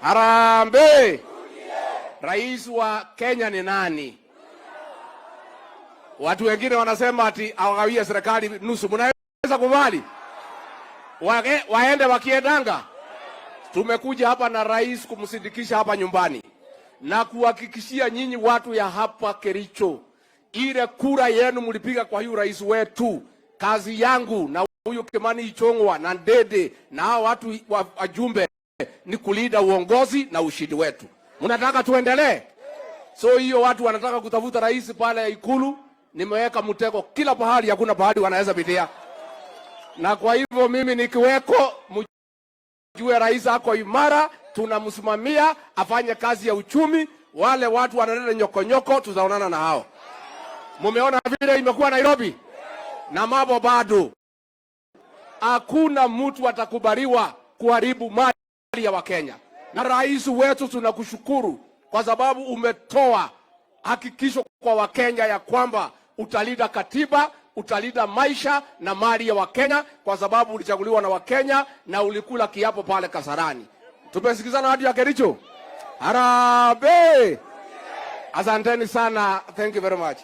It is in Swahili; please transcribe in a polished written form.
Harambee! Rais wa Kenya ni nani? Watu wengine wanasema ati awagawie serikali nusu. Mnaweza kubali? Waende wakiendanga. Tumekuja hapa na rais kumsindikisha hapa nyumbani na kuhakikishia nyinyi watu ya hapa Kericho, ile kura yenu mlipiga kwa huyu rais wetu, kazi yangu na huyu Kimani Ichung'wa na Ndindi na hao watu wajumbe ni kulinda uongozi na ushindi wetu. Mnataka tuendelee? So hiyo watu wanataka kutafuta rais pale Ikulu, nimeweka mtego kila pahali, hakuna pahali wanaweza pitia. Na kwa hivyo mimi nikiweko, mjue rais ako imara, tunamsimamia afanye kazi ya uchumi. Wale watu wanaleta nyokonyoko, tutaonana na hao. Mumeona vile imekuwa Nairobi na mambo bado. Hakuna mtu atakubaliwa kuharibu mali ya Wakenya. Na rais wetu tunakushukuru kwa sababu umetoa hakikisho kwa Wakenya ya kwamba utalinda katiba, utalinda maisha na mali ya Wakenya kwa sababu ulichaguliwa na Wakenya na ulikula kiapo pale Kasarani. Tumesikizana watu ya Kericho? Harambee! Asanteni sana. Thank you very much.